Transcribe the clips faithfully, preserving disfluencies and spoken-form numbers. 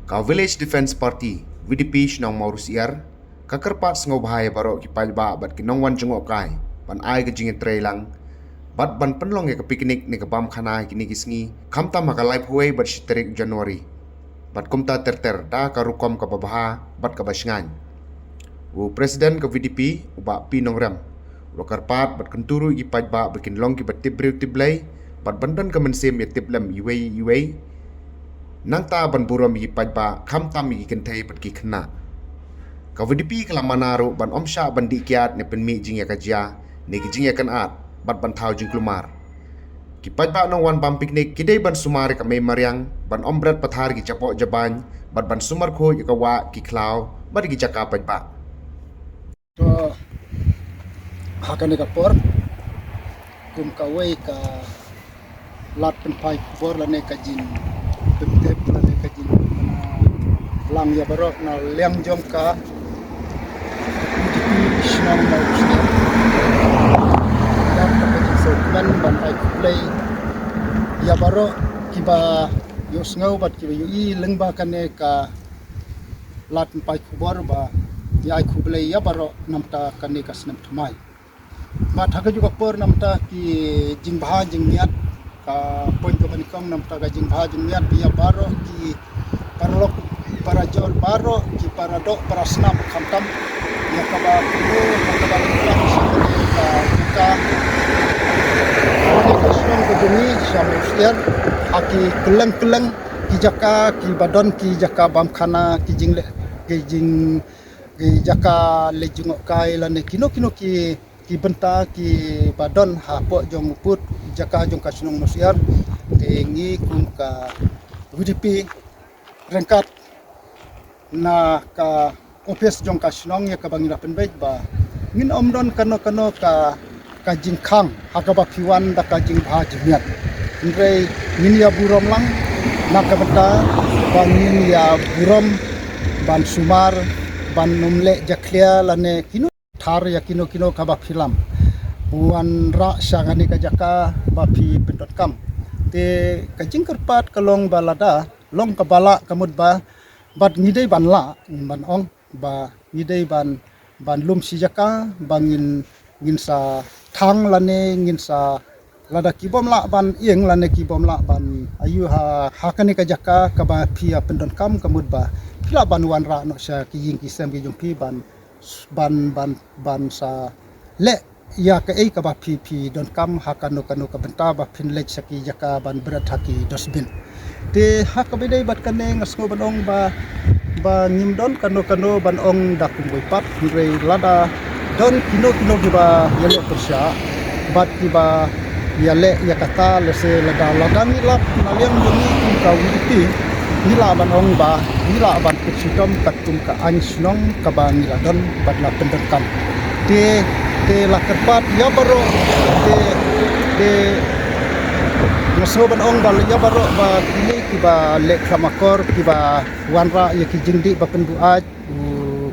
Ka Village Defence Party, V D P, Shnong Mawrysiar, ka kyrpad sngewbha ïa baroh ki paidbah bad ki nongwan jngohkai ban ai ka jingïatreilang bad ban pynlong ïa ka picnic ne ka bam khana ha kine ki sngi, khamtam ha ka laiphew wei bad shi tarik January. Bad kumta ter ter da ka rukom kaba bha bad kaba shngaiñ. U President ka V D P, u Bah P Nongrem, u la kyrpad bad kyntu ruh ïa ki paidbah ba kin long kiba tip briew tip Blei bad ban don ka mynsiem ïa tip lem iwei iwei, nangta ban burom ïa ki paidbah, khamtam ïa ki kynthei bad ki khynnah. Ka V D P ka la mana ruh ban ym shah ban dih kiad ne pynmih jingïakajia ne ki jingïakynad bad ban thaw jingkulmar. Ki paidbah nongwan bam picnic ki dei ban sumar ïa ka mei mariang, ban ym bret pathar ki jaboh jabain bad ban sumar khuid ïa ka wah, ki khlaw bad ki jaka paidbah. To, ha kane ka por, kum kawei ka lad pynphai khubor lane ka jingpyntip lane ka jingpynlang ïa baroh na liang jong ka Shnong Mawrysiar. Ka dap ka jingsngewkmen ban ai khublei ïa baroh kiba ïohsngew bad kiba ïohi lyngba kane ka lad pynphai khubor ba ïa ai khublei ïa baroh namta kane ka snem thymmai. Bad ha kajuh ka por namta ki jingbha jingmiat, ka point kaba nyngkong namta ka jingbha jingmiat ba ïa baroh ki paralok parajor baroh ki paradoh parasnam khamtam ïa kaba pynlong ïa kaba pynlong sha kane ka jaka, kane ka shnong ka jong ngi sha Mawrysiar, ha ki kylleng kylleng ki jaka kiba don ki jaka bam khana, ki jingleh, ki jing, ki jaka leit jngohkai lane kino kino ki, ki bynta kiba don hapoh jong u pud jaka jong ka shnong Mawrysiar. Te ngi kum ka V D P ryngkat na ka ophis jong ka shnong ïa kaba ngi la pynbeit ba ngin ym don kano kano ka, ka jingkhang ha kaba phi wan da ka jingbha jingmiat. Hynrei ngin ïa burom lang na ka bynta ba ngin ïa burom ban sumar, ban ym leh jakhlia lane kino thar ïa kino kino kaba phi lam wanrah sha kane ka jaka ba phi pyndonkam. Te ka jingkyrpad ka long ba lada long kaba lah ka mut ba, bad ngi dei ban lah, ngin ban ong ba ngi dei ban, ban lum shi jaka ba ngin, ngin sa thang lane ngin sa, lada ki bym lah ban ïeng lane ki bym lah ban ïoh ha, ha kane ka jaka kaba phi ïa pyndonkam, ka mut ba phi lah ban wanrah noh sha ki ïing ki sem ki jong phi ban, ban, ban, ban sa leh ïa kaei kaba phi, phi donkam ha kano kano ka bynta ba phin leit sha ki jaka ban bret ha ki dustbin. Te ha kaba ïadei bad kane nga sngew ban ong ba, ba ngim don kano kano ban ong da kumwei pat, hynrei lada don kino kino kiba ïaleh pyrshah bad kiba ïaleh ïa kata, lehse lada, lada ngi lap na liang jong ngi kum ka V D P, ngi lah ban ong ba ngi lah ban pynshitom katkum ka aiñ shnong kaba ngi la don bad la pyndonkam. Te, te la kyrpad ïa baroh, te, te nga sngew ban ong ba ïa baroh ba kine kiba leh khlem akor, kiba wanrah ïa ki jingdih ba pynbuaid, u,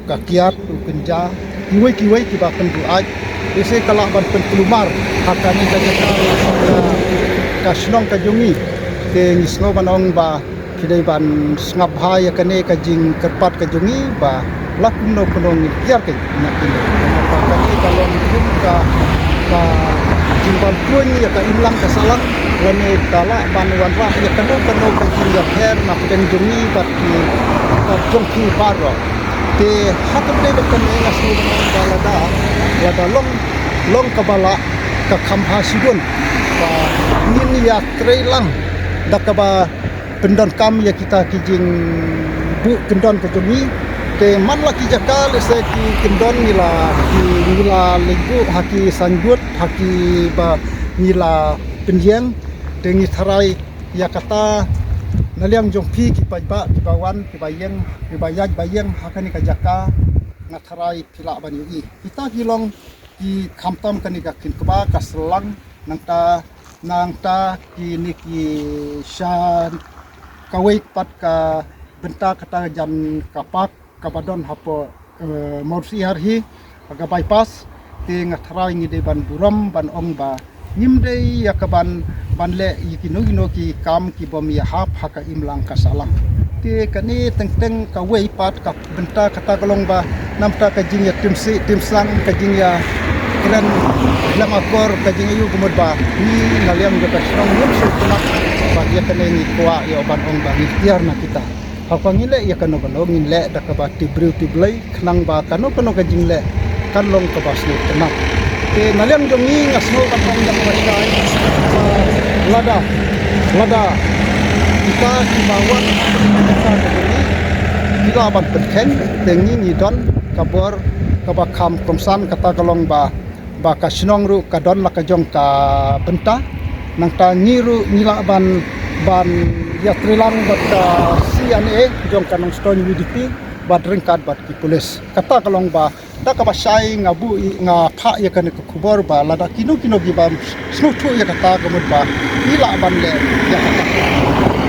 ka kiad, u kynja, kiwei kiwei kiba pynbuaid, lehse ka lah ban pynkulmar ha kane ka jaka, ka, ka shnong ka jong ngi. Te ngi sngew ban ong ba phi dei ban sngap bha ïa kane ka jingkyrpad ka jong ngi ba la kumno kumno ngin kiar keiñ na kine. Namar ba kane ka long kum ka, ka jingbam khuid ïa ka imlang ka sahlang, lane ka lah ban wanrah ïa kano kano ka jingïapher na pdeng jong ngi bad ki, bad jong ki baroh. Te ha kaba ïadei bad kane nga sngew ban ong ba lada, lada long, long kaba lah, ka kham bha shibun ba ngin ïatrei lang da kaba pyndonkam ïa kita ki jingbuh kyndon ka jong ngi. Te man la ki jaka lehse ki kyndon ngi la, ki, ngi la leit buh ha ki signboard, ha kiba ngi la pynïeng. Te ngi tharai ïa kata na liang jong phi ki paidbah kiba wan, kiba ïeng, kiba ïaid ba ïeng ha kane ka jaka, nga tharai phi lah ban ïohi. Kita ki long ki khamtam kane ka kynja kaba ka sahlang, nangta, nangta kine ki sha kawei pat ka bynta kata ka jan ka park kaba don hapoh, eh, Mawrysiar hi, ha ka bypass. Te nga tharai ngi dei ban burom ban ong ba ngim dei ïa ka ban, ban leh ïa kino kino ki kam ki bym ïahap ha ka imlang ka sahlang. Te kane teng teng kawei pat ka bynta kata ka long ba namta ka jingïa timsi timsang, ka jingïa kren lem akor, ka jingïa ïoh kumut ba ngi na liang jong ka shnong ngim sngewtynnat ba ïa kane ngi kwah ïa ban ong ba ngi tiar na kita. Haba ngi leh ïa kano kano ngin leh da kaba tip briew tip Blei, khnang ba kano kano ka jingleh kan long kaba sngewtynnat. Te na liang jong ngi nga sngew ban ong ïa kaba shai, ba lada, lada kita kiba wan kita ka jong ngi ki lah ban pynkheiñ, te ngi ngi don ka bor kaba kham kongsan, kata ka long ba ba ka shnong ruh ka don la ka jong ka bynta. Nangta ngi ruh ngi lah ban ban ïatreilang bad ka C N A jong ka Nongstoiñ V D P bad ryngkat bad ki pulit. Kata ka long ba da kaba shai nga buh ï-, nga phah ïa kane ka khubor ba lada kino kino kiba sngewthuh ïa kata ka mut ba ngi lah ban leh ïa kata.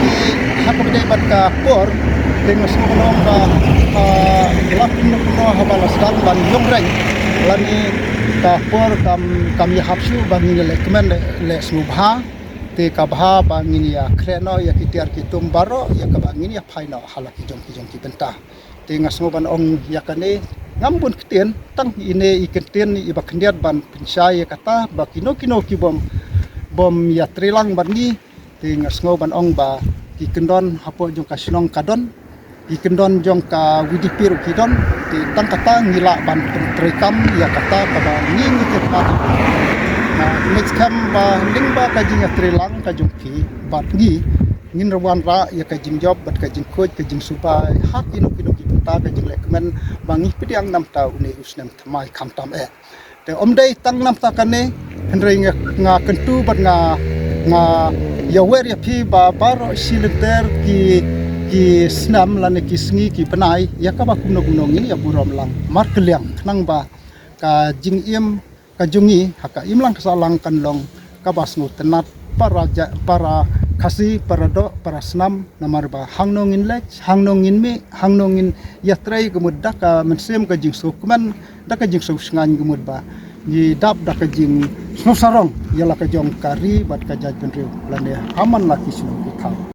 Te ha kaba ïadei bad ka por, te nga sngew ban ong ba, ah, la kumno kumno haba la sdang ban ïong reng lane ka por kam, kam ïahap shuh ba ngin ïa leh kmen leh, leh sngewbha. Te ka bha ba ngin ïa khleh noh ïa ki tiar ki tum baroh ïa kaba ngin ïa phai noh ha la ki jong ki jong ki bynta. Te nga sngew ban ong ïa kane, ngam bun ktien, tang ine i kyntien iba khyndiat ban pynshai ïa kata ba kino kino ki bym, bym ïatreilang bad ngi. Te nga sngew ban ong ba ki kyndon hapoh jong ka shnong ka don, ki kyndon jong ka V D P ruh ki don. Te tang kata ngi lah ban pyntreikam ïa kata kaba ngi ngi kyrpad. Nga ngeit skhem ba lyngba ka jingïatreilang ka jong phi bad ngi, ngin wanrah ïa ka jingjop bad ka jingkhuid ka jingsuba ha kino kino ki bynta ka jingleh kmen ba ngi pdiang namta une u snem thymmai khamtam eh. Te ym dei tang namta kane, hynrei nga, nga kyntu bad nga, nga ïawer ïa phi ba baroh shi lynter ki, ki snem lane ki sngi ki bnai ïa kaba kumno kumno ngin ïa burom lang markylliang, khnang ba ka jingim ka jong ngi ha ka imlang ka sahlang kan long kaba sngewtynnat para ja-, para Khasi, para doh, para snam, namar ba hangno ngin leit, hangno ngin mih, hangno ngin ïatrei ka mut da ka mynsiem ka jingsngewkmen, da ka jingsngewshngaiñ ka mut ba ngi dap da ka jingsngewsarong ïa la ka jong ka ri bad ka jaitbynriew lane ha man la ki shnong ki thaw.